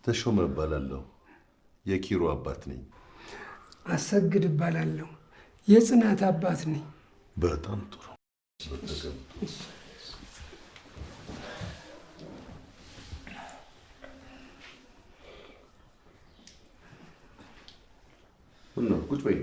ተሾመ እባላለሁ። የኪሩ አባት ነኝ። አሰግድ እባላለሁ። የጽናት አባት ነኝ። በጣም ጥሩ። ምነው ቁጭ በይ።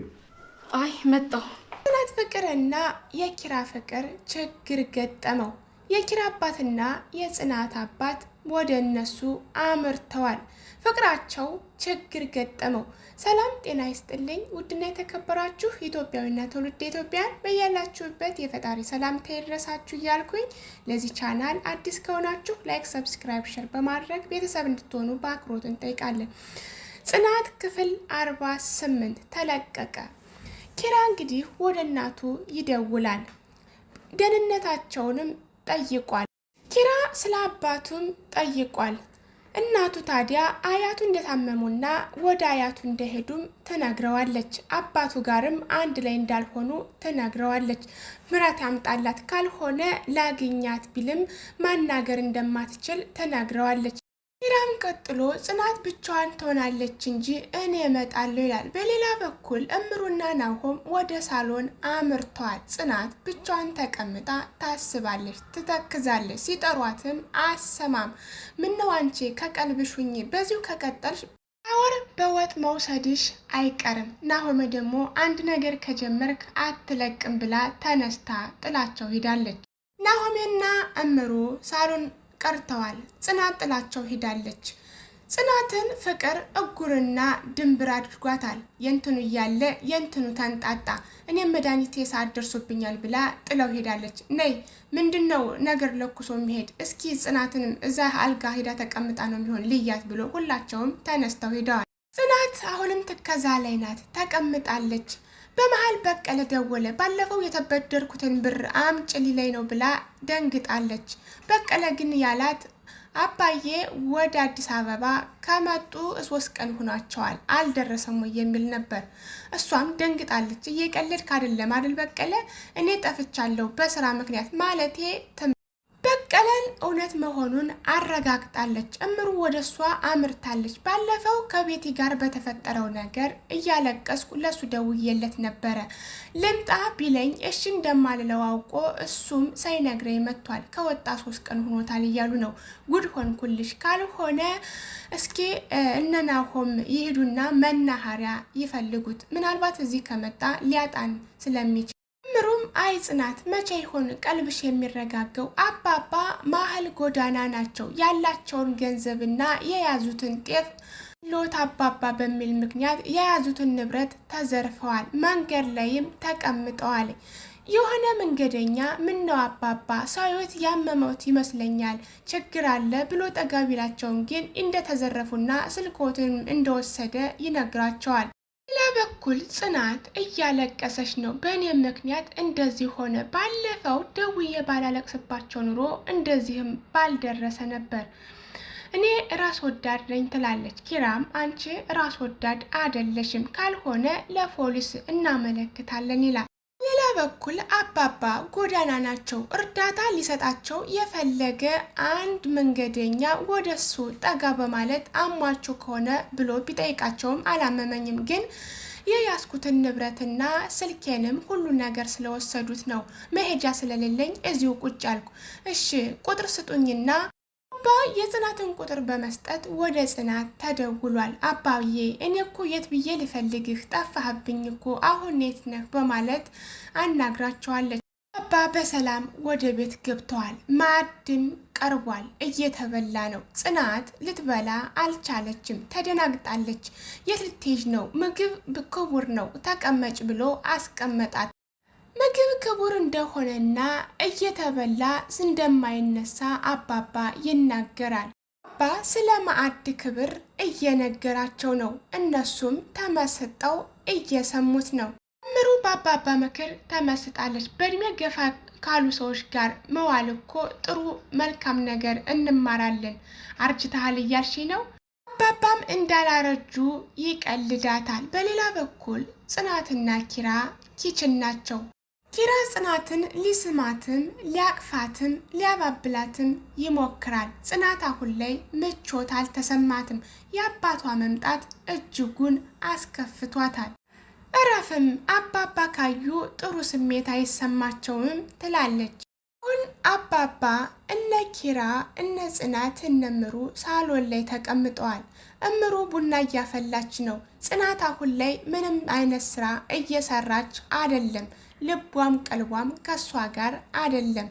አይ መጣሁ። ጽናት ፍቅርና የኪራ ፍቅር ችግር ገጠመው። የኪራ አባትና የጽናት አባት ወደ እነሱ አምርተዋል። ፍቅራቸው ችግር ገጠመው። ሰላም ጤና ይስጥልኝ ውድና የተከበራችሁ ኢትዮጵያዊና ትውልደ ኢትዮጵያን በያላችሁበት የፈጣሪ ሰላምታ ይድረሳችሁ እያልኩኝ ለዚህ ቻናል አዲስ ከሆናችሁ like፣ subscribe፣ share በማድረግ ቤተሰብ እንድትሆኑ በአክብሮት እንጠይቃለን። ጽናት ክፍል 48 ተለቀቀ። ኪራ እንግዲህ ወደ እናቱ ይደውላል። ደህንነታቸውንም ጠይቋል። ኪራ ስለ አባቱም ጠይቋል። እናቱ ታዲያ አያቱ እንደታመሙና ወደ አያቱ እንደሄዱም ትነግረዋለች። አባቱ ጋርም አንድ ላይ እንዳልሆኑ ትነግረዋለች። ምራት ያምጣላት ካልሆነ ላግኛት ቢልም ማናገር እንደማትችል ትነግረዋለች። ኪራም ቀጥሎ ጽናት ብቻዋን ትሆናለች እንጂ እኔ እመጣለሁ ይላል። በሌላ በኩል እምሩና ናሆም ወደ ሳሎን አምርተዋል። ጽናት ብቻዋን ተቀምጣ ታስባለች፣ ትተክዛለች። ሲጠሯትም አሰማም። ምነው አንቺ ከቀልብሽ ሁኚ፣ በዚሁ ከቀጠልሽ አወር በወጥ መውሰድሽ አይቀርም። ናሆም ደግሞ አንድ ነገር ከጀመርክ አትለቅም ብላ ተነስታ ጥላቸው ሂዳለች። ናሆሜና እምሩ ሳሎን ቀርተዋል። ጽናት ጥላቸው ሂዳለች። ጽናትን ፍቅር እጉርና ድንብር አድርጓታል። የንትኑ እያለ የንትኑ ተንጣጣ። እኔም መድኃኒቴ ሰዓት ደርሶብኛል ብላ ጥለው ሄዳለች። ነይ ምንድን ነው ነገር ለኩሶ የሚሄድ እስኪ ጽናትንም እዛ አልጋ ሄዳ ተቀምጣ ነው የሚሆን ልያት ብሎ ሁላቸውም ተነስተው ሄደዋል። ጽናት አሁንም ትከዛ ላይ ናት፣ ተቀምጣለች። በመሀል በቀለ ደወለ። ባለፈው የተበደርኩትን ብር አምጪ ሊለኝ ነው ብላ ደንግጣለች። በቀለ ግን ያላት አባዬ ወደ አዲስ አበባ ከመጡ 3 ቀን ሆኗቸዋል አልደረሰም ወይ የሚል ነበር። እሷም ደንግጣለች። እየቀለድክ አይደለም አይደል በቀለ? እኔ ጠፍቻለሁ በስራ ምክንያት ማለቴ በቀለን እውነት መሆኑን አረጋግጣለች። እምሩ ወደ እሷ አምርታለች። ባለፈው ከቤቲ ጋር በተፈጠረው ነገር እያለቀስኩ ለሱ ደውዬለት ነበረ። ልምጣ ቢለኝ እሺ እንደማልለው አውቆ እሱም ሳይነግረኝ መጥቷል። ከወጣ 3 ቀን ሆኖታል እያሉ ነው። ጉድ ሆንኩልሽ። ካልሆነ እስኪ እነናሆም ይሄዱና መናኸሪያ ይፈልጉት። ምናልባት እዚህ ከመጣ ሊያጣን ስለሚችል ምሩም አይ ጽናት፣ መቼ ይሆን ቀልብሽ የሚረጋገው? አባባ መሀል ጎዳና ናቸው። ያላቸውን ገንዘብና የያዙትን ጤፍ ሎት አባባ በሚል ምክንያት የያዙትን ንብረት ተዘርፈዋል። መንገድ ላይም ተቀምጠዋል። የሆነ መንገደኛ ምነው አባባ ሰውየት ያመመውት ይመስለኛል ችግር አለ ብሎ ጠጋ ቢላቸውም ግን እንደተዘረፉና ስልኮትን እንደወሰደ ይነግራቸዋል። ሌላ በኩል ጽናት እያለቀሰች ነው። በእኔ ምክንያት እንደዚህ ሆነ። ባለፈው ደውዬ ባላለቅስባቸው ኑሮ እንደዚህም ባልደረሰ ነበር። እኔ ራስ ወዳድ ነኝ ትላለች። ኪራም አንቺ ራስ ወዳድ አደለሽም፣ ካልሆነ ለፖሊስ እናመለክታለን ይላል። ሌላ በኩል አባባ ጎዳና ናቸው። እርዳታ ሊሰጣቸው የፈለገ አንድ መንገደኛ ወደሱ ጠጋ በማለት አሟቸው ከሆነ ብሎ ቢጠይቃቸውም አላመመኝም፣ ግን የያዝኩትን ንብረትና ስልኬንም ሁሉ ነገር ስለወሰዱት ነው መሄጃ ስለሌለኝ እዚሁ ቁጭ አልኩ። እሺ ቁጥር ስጡኝና አባ የጽናትን ቁጥር በመስጠት ወደ ጽናት ተደውሏል። አባዬ እኔ እኮ የት ብዬ ልፈልግህ ጠፋህብኝ እኮ አሁን የት ነህ? በማለት አናግራቸዋለች። አባ በሰላም ወደ ቤት ገብተዋል። ማዕድም ቀርቧል፣ እየተበላ ነው። ጽናት ልትበላ አልቻለችም፣ ተደናግጣለች። የት ልትሄጅ ነው? ምግብ ክቡር ነው፣ ተቀመጭ ብሎ አስቀመጣት። ምግብ ክቡር እንደሆነና እየተበላ እንደማይነሳ አባባ ይናገራል። አባ ስለ ማዕድ ክብር እየነገራቸው ነው። እነሱም ተመስጠው እየሰሙት ነው። ምሩ በአባባ ምክር ተመስጣለች። በእድሜ ገፋ ካሉ ሰዎች ጋር መዋል እኮ ጥሩ መልካም ነገር እንማራለን። አርጅተሃል እያልሽ ነው? አባባም እንዳላረጁ ይቀልዳታል። በሌላ በኩል ጽናትና ኪራ kitchen ናቸው። ኪራ ጽናትን ሊስማትም ሊያቅፋትም ሊያባብላትም ይሞክራል። ጽናት አሁን ላይ ምቾት አልተሰማትም። የአባቷ መምጣት እጅጉን አስከፍቷታል። እረፍም አባባ ካዩ ጥሩ ስሜት አይሰማቸውም ትላለች። አሁን አባባ እነ ኪራ እነ ጽናት እነ እምሩ ሳሎን ላይ ተቀምጠዋል። እምሩ ቡና እያፈላች ነው። ጽናት አሁን ላይ ምንም አይነት ስራ እየሰራች አይደለም። ልቧም ቀልቧም ከእሷ ጋር አይደለም።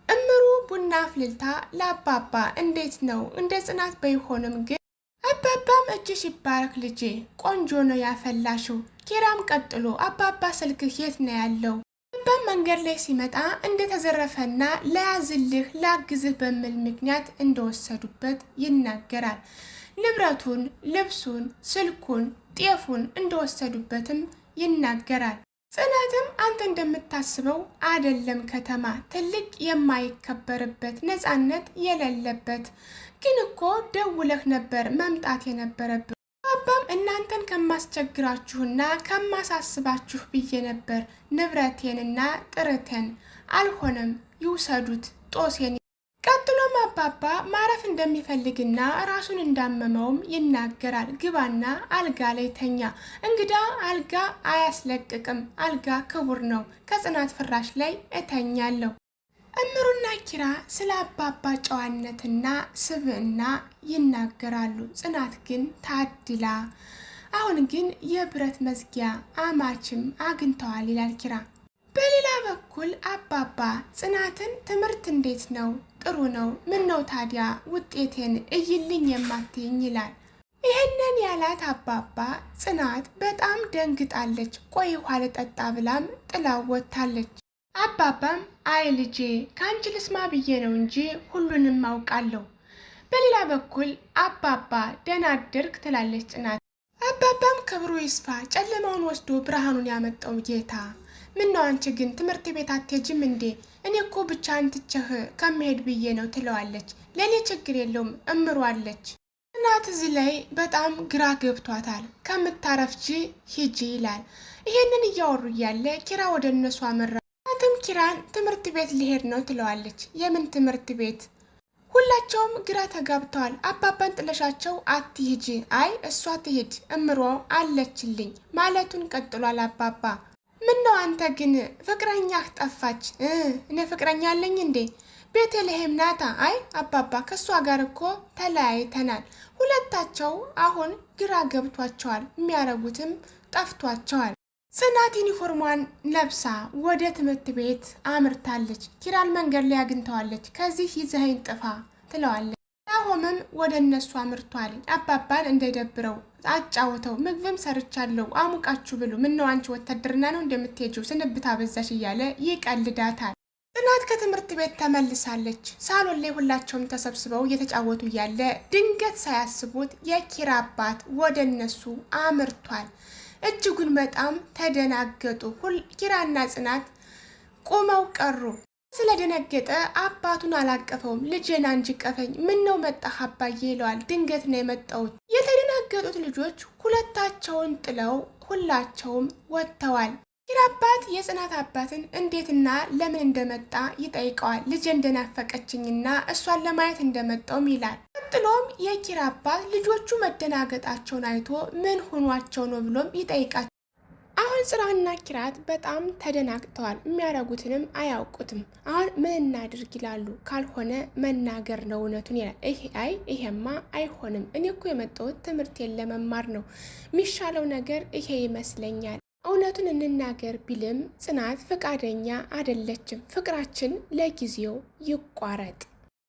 እምሩ ቡና አፍልታ ለአባባ እንዴት ነው እንደ ጽናት ባይሆንም ግን አባባም እጅሽ ይባረክ ልጄ፣ ቆንጆ ነው ያፈላሽው። ኪራም ቀጥሎ አባባ ስልክህ የት ነው ያለው? አባም መንገድ ላይ ሲመጣ እንደተዘረፈና ለያዝልህ ላግዝህ በሚል ምክንያት እንደወሰዱበት ይናገራል። ንብረቱን፣ ልብሱን፣ ስልኩን፣ ጤፉን እንደወሰዱበትም ይናገራል። ጽናትም አንተ እንደምታስበው አደለም፣ ከተማ ትልቅ የማይከበርበት ነፃነት የሌለበት ግን እኮ ደውለህ ነበር መምጣት የነበረብህ። አባም እናንተን ከማስቸግራችሁና ከማሳስባችሁ ብዬ ነበር ንብረቴንና ጥርቴን አልሆነም፣ ይውሰዱት ጦሴን። ቀጥሎም አባባ ማረፍ እንደሚፈልግና ራሱን እንዳመመውም ይናገራል። ግባና አልጋ ላይ ተኛ፣ እንግዳ አልጋ አያስለቅቅም፣ አልጋ ክቡር ነው፣ ከጽናት ፍራሽ ላይ እተኛለሁ። እምሩና ኪራ ስለ አባባ ጨዋነትና ስብዕና ይናገራሉ። ጽናት ግን ታድላ፣ አሁን ግን የብረት መዝጊያ አማችም አግኝተዋል ይላል ኪራ። በሌላ በኩል አባባ ጽናትን ትምህርት እንዴት ነው? ጥሩ ነው። ምን ነው ታዲያ ውጤቴን እይልኝ የማትይኝ ይላል። ይህንን ያላት አባባ ጽናት በጣም ደንግጣለች። ቆይ ውሃ ልጠጣ ብላም ጥላው ወጥታለች። አባባም አይ ልጄ ከአንቺ ልስማ ብዬ ነው እንጂ ሁሉንም አውቃለሁ። በሌላ በኩል አባባ ደህና አደርክ ትላለች ጽናት። አባባም ክብሩ ይስፋ ጨለማውን ወስዶ ብርሃኑን ያመጣው ጌታ ምነው አንቺ ግን ትምህርት ቤት አትሄጂም እንዴ? እኔ እኮ ብቻህን ትቼህ ከመሄድ ብዬ ነው ትለዋለች። ለእኔ ችግር የለውም እምሩ አለች። ጽናት እዚህ ላይ በጣም ግራ ገብቷታል። ከምታረፍጂ ሂጂ ይላል። ይሄንን እያወሩ እያለ ኪራ ወደ እነሱ አመራ። ጽናትም ኪራን ትምህርት ቤት ሊሄድ ነው ትለዋለች። የምን ትምህርት ቤት? ሁላቸውም ግራ ተጋብተዋል። አባባን ጥለሻቸው አትሂጂ፣ አይ እሷ ትሂድ እምሮ አለችልኝ ማለቱን ቀጥሏል አባባ ምን ነው አንተ ግን ፍቅረኛህ ጠፋች? እኔ ፍቅረኛ አለኝ እንዴ? ቤተልሔም ናታ። አይ አባባ ከእሷ ጋር እኮ ተለያይተናል። ሁለታቸው አሁን ግራ ገብቷቸዋል። የሚያረጉትም ጠፍቷቸዋል። ጽናት ዩኒፎርሟን ለብሳ ወደ ትምህርት ቤት አምርታለች። ኪራን መንገድ ላይ አግኝተዋለች። ከዚህ ይዘኸኝ ጥፋ ትለዋለች። ናሆምም ወደ እነሱ አምርቷል። አባባን እንዳይደብረው አጫውተው ምግብም ሰርቻለሁ አሙቃችሁ ብሉ፣ ምነው አንቺ ወታደርና ነው እንደምትሄጂው ስንብት አበዛሽ እያለ ይቀልዳታል። ጽናት ከትምህርት ቤት ተመልሳለች። ሳሎን ላይ ሁላቸውም ተሰብስበው እየተጫወቱ እያለ ድንገት ሳያስቡት የኪራ አባት ወደ እነሱ አምርቷል። እጅጉን በጣም ተደናገጡ። ኪራና ጽናት ቆመው ቀሩ። ስለደነገጠ አባቱን አላቀፈውም። ልጄን አንቺ ቀፈኝ፣ ምን ነው መጣህ አባዬ ይለዋል። ድንገት ነው የመጣሁት። የተደናገጡት ልጆች ሁለታቸውን ጥለው ሁላቸውም ወጥተዋል። ኪራ አባት የጽናት አባትን እንዴትና ለምን እንደመጣ ይጠይቀዋል። ልጄ እንደናፈቀችኝና እሷን ለማየት እንደመጣውም ይላል። ቀጥሎም የኪራ አባት ልጆቹ መደናገጣቸውን አይቶ ምን ሆኗቸው ነው ብሎም ይጠይቃል። አሁን ጽናትና ኪራት በጣም ተደናግጠዋል። የሚያደርጉትንም አያውቁትም። አሁን ምን እናድርግ ይላሉ። ካልሆነ መናገር ነው እውነቱን ይላል። ይሄ አይ ይሄማ አይሆንም፣ እኔ እኮ የመጣሁት ትምህርቴን ለመማር ነው። የሚሻለው ነገር ይሄ ይመስለኛል። እውነቱን እንናገር ቢልም ጽናት ፈቃደኛ አይደለችም። ፍቅራችን ለጊዜው ይቋረጥ።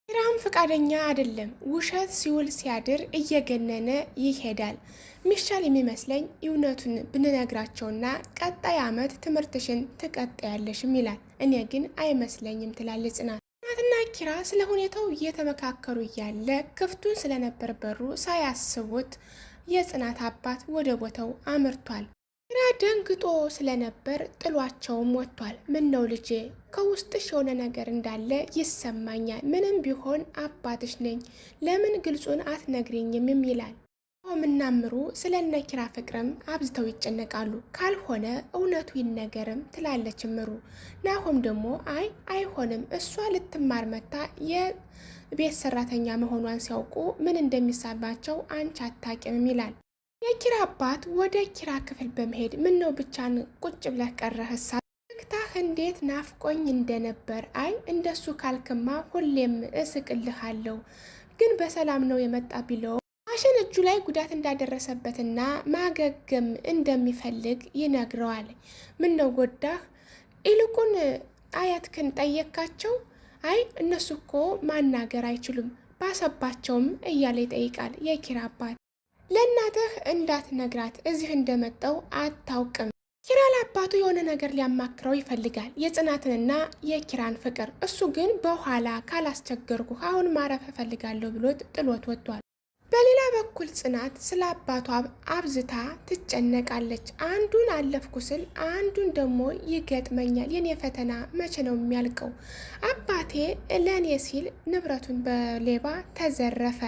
ኪራም ፈቃደኛ አይደለም። ውሸት ሲውል ሲያድር እየገነነ ይሄዳል። ሚሻል የሚመስለኝ እውነቱን ብንነግራቸውና ቀጣይ ዓመት ትምህርትሽን ትቀጥያለሽም ይላል። እኔ ግን አይመስለኝም ትላለች ጽናት። ጽናትና ኪራ ስለ ሁኔታው እየተመካከሩ እያለ ክፍቱን ስለነበር በሩ ሳያስቡት የጽናት አባት ወደ ቦታው አምርቷል። ኪራ ደንግጦ ስለነበር ጥሏቸውም ወጥቷል። ምን ነው ልጄ ከውስጥሽ የሆነ ነገር እንዳለ ይሰማኛል። ምንም ቢሆን አባትሽ ነኝ፣ ለምን ግልጹን አትነግሪኝምም ይላል። ናሆምና እምሩ ስለ እነ ኪራ ፍቅርም አብዝተው ይጨነቃሉ። ካልሆነ እውነቱ ይነገርም ትላለች እምሩ። ናሆም ደግሞ አይ አይሆንም፣ እሷ ልትማር መታ የቤት ሰራተኛ መሆኗን ሲያውቁ ምን እንደሚሰማቸው አንቺ አታውቂም ይላል። የኪራ አባት ወደ ኪራ ክፍል በመሄድ ምን ነው ብቻን ቁጭ ብለህ ቀረህሳ? ፈገግታህ እንዴት ናፍቆኝ እንደነበር። አይ እንደሱ ካልክማ ሁሌም እስቅልሃለሁ፣ ግን በሰላም ነው የመጣ ቢለው ማሽን እጁ ላይ ጉዳት እንዳደረሰበትና ማገገም እንደሚፈልግ ይነግረዋል። ምን ነው ጎዳህ? ይልቁን አያትክን ጠየካቸው? አይ እነሱ እኮ ማናገር አይችሉም ባሰባቸውም እያለ ይጠይቃል የኪራ አባት። ለእናትህ እንዳትነግራት እዚህ እንደመጣው አታውቅም። ኪራ ለአባቱ የሆነ ነገር ሊያማክረው ይፈልጋል፣ የጽናትንና የኪራን ፍቅር። እሱ ግን በኋላ ካላስቸገርኩ አሁን ማረፍ እፈልጋለሁ ብሎት ጥሎት ወጥቷል። በሌላ በኩል ጽናት ስለ አባቷ አብዝታ ትጨነቃለች። አንዱን አለፍኩ ስል አንዱን ደግሞ ይገጥመኛል። የኔ ፈተና መቼ ነው የሚያልቀው? አባቴ ለእኔ ሲል ንብረቱን በሌባ ተዘረፈ።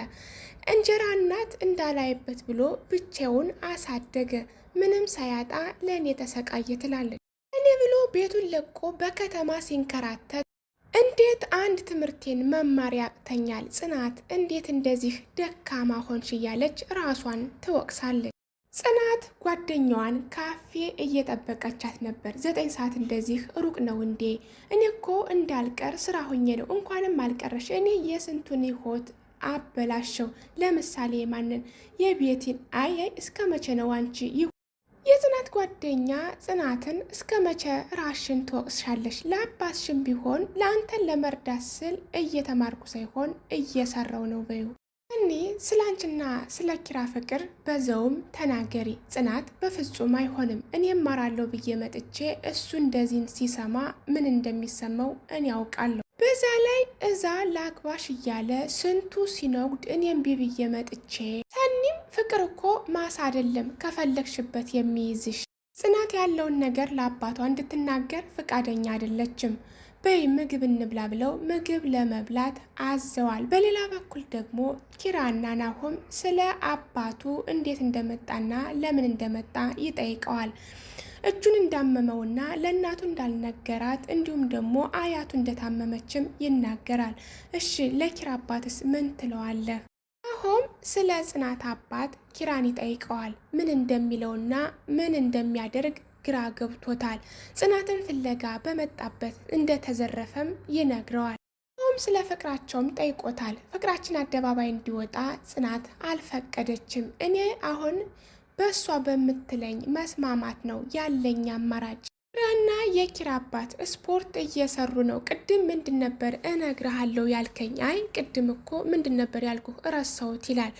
እንጀራ እናት እንዳላይበት ብሎ ብቻውን አሳደገ። ምንም ሳያጣ ለእኔ ተሰቃየ ትላለች። እኔ ብሎ ቤቱን ለቆ በከተማ ሲንከራተት እንዴት አንድ ትምህርቴን መማር ያቅተኛል? ጽናት እንዴት እንደዚህ ደካማ ሆንሽ? እያለች ራሷን ትወቅሳለች። ጽናት ጓደኛዋን ካፌ እየጠበቀቻት ነበር። 9 ሰዓት እንደዚህ ሩቅ ነው እንዴ? እኔ እኮ እንዳልቀር ስራ ሆኜ ነው። እንኳንም አልቀረሽ። እኔ የስንቱን ሕይወት አበላሸው። ለምሳሌ ማንን? የቤቲን። አይ እስከ መቼ ነው አንቺ የጽናት ጓደኛ ጽናትን እስከ መቼ ራሽን ትወቅሻለሽ? ለአባትሽም ቢሆን ለአንተን ለመርዳት ስል እየተማርኩ ሳይሆን እየሰራው ነው በይው። እኔ ስለ አንቺና ስለ ኪራ ፍቅር በዘውም ተናገሪ። ጽናት በፍጹም አይሆንም፣ እኔ እማራለሁ ብዬ መጥቼ እሱ እንደዚህን ሲሰማ ምን እንደሚሰማው እኔ ያውቃለሁ። በዛ ላይ እዛ ላግባሽ እያለ ስንቱ ሲነጉድ እኔም ቢብዬ መጥቼ ሰኒም ፍቅር እኮ ማሳ አይደለም ከፈለግሽበት የሚይዝሽ። ጽናት ያለውን ነገር ለአባቷ እንድትናገር ፈቃደኛ አይደለችም። በይ ምግብ እንብላ ብለው ምግብ ለመብላት አዘዋል። በሌላ በኩል ደግሞ ኪራና ናሆም ስለ አባቱ እንዴት እንደመጣና ለምን እንደመጣ ይጠይቀዋል። እጁን እንዳመመውና ለእናቱ እንዳልነገራት እንዲሁም ደግሞ አያቱ እንደታመመችም ይናገራል። እሺ ለኪራ አባትስ ምን ትለዋለህ? ናሆም ስለ ጽናት አባት ኪራን ይጠይቀዋል። ምን እንደሚለውና ምን እንደሚያደርግ ግራ ገብቶታል። ጽናትን ፍለጋ በመጣበት እንደተዘረፈም ይነግረዋል። ናሆም ስለ ፍቅራቸውም ጠይቆታል። ፍቅራችን አደባባይ እንዲወጣ ጽናት አልፈቀደችም። እኔ አሁን በእሷ በምትለኝ መስማማት ነው ያለኝ አማራጭ። ኪራና የኪራ አባት ስፖርት እየሰሩ ነው። ቅድም ምንድን ነበር እነግርሃለሁ ያልከኝ? አይ ቅድም እኮ ምንድን ነበር ያልኩህ እረሳሁት ይላል።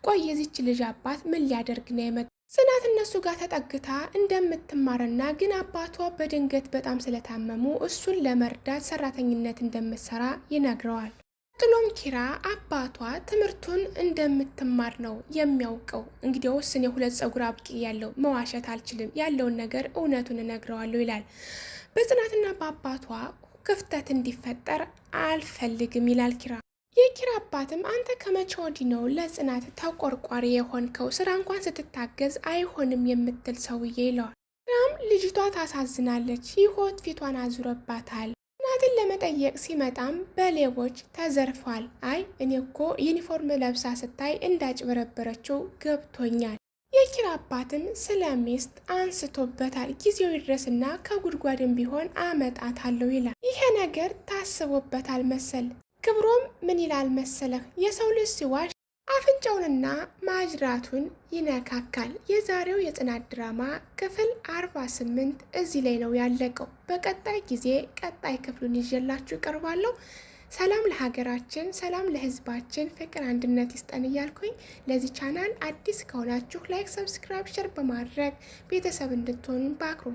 ቆይ የዚች ልጅ አባት ምን ሊያደርግ ነው የመጣው? ጽናት እነሱ ጋር ተጠግታ እንደምትማርና ግን አባቷ በድንገት በጣም ስለታመሙ እሱን ለመርዳት ሰራተኝነት እንደምትሰራ ይነግረዋል። ጥሎም ኪራ አባቷ ትምህርቱን እንደምትማር ነው የሚያውቀው። እንግዲያውስ እኔ ሁለት ጸጉር አብቂ ያለው መዋሸት አልችልም፣ ያለውን ነገር እውነቱን እነግረዋለሁ ይላል። በጽናትና በአባቷ ክፍተት እንዲፈጠር አልፈልግም ይላል ኪራ። የኪራ አባትም አንተ ከመቼ ወዲህ ነው ለጽናት ተቆርቋሪ የሆንከው? ስራ እንኳን ስትታገዝ አይሆንም የምትል ሰውዬ ይለዋል። ኪራም ልጅቷ ታሳዝናለች፣ ይሆት ፊቷን አዙረባታል። ጽናትን ለመጠየቅ ሲመጣም በሌቦች ተዘርፏል። አይ እኔ እኮ ዩኒፎርም ለብሳ ስታይ እንዳጭበረበረችው ገብቶኛል። የኪራ አባትም ስለ ሚስት አንስቶበታል። ጊዜው ይድረስና ከጉድጓድም ቢሆን አመጣታለሁ ይላል። ይሄ ነገር ታስቦበታል መሰል። ክብሮም ምን ይላል መሰለህ፣ የሰው ልጅ ሲዋሽ አፍንጫውንና ማጅራቱን ይነካካል። የዛሬው የጽናት ድራማ ክፍል 48 እዚህ ላይ ነው ያለቀው። በቀጣይ ጊዜ ቀጣይ ክፍሉን ይዤላችሁ እቀርባለሁ። ሰላም ለሀገራችን፣ ሰላም ለሕዝባችን፣ ፍቅር አንድነት ይስጠን እያልኩኝ ለዚህ ቻናል አዲስ ከሆናችሁ like፣ subscribe፣ share በማድረግ ቤተሰብ እንድትሆኑን በአክብሮት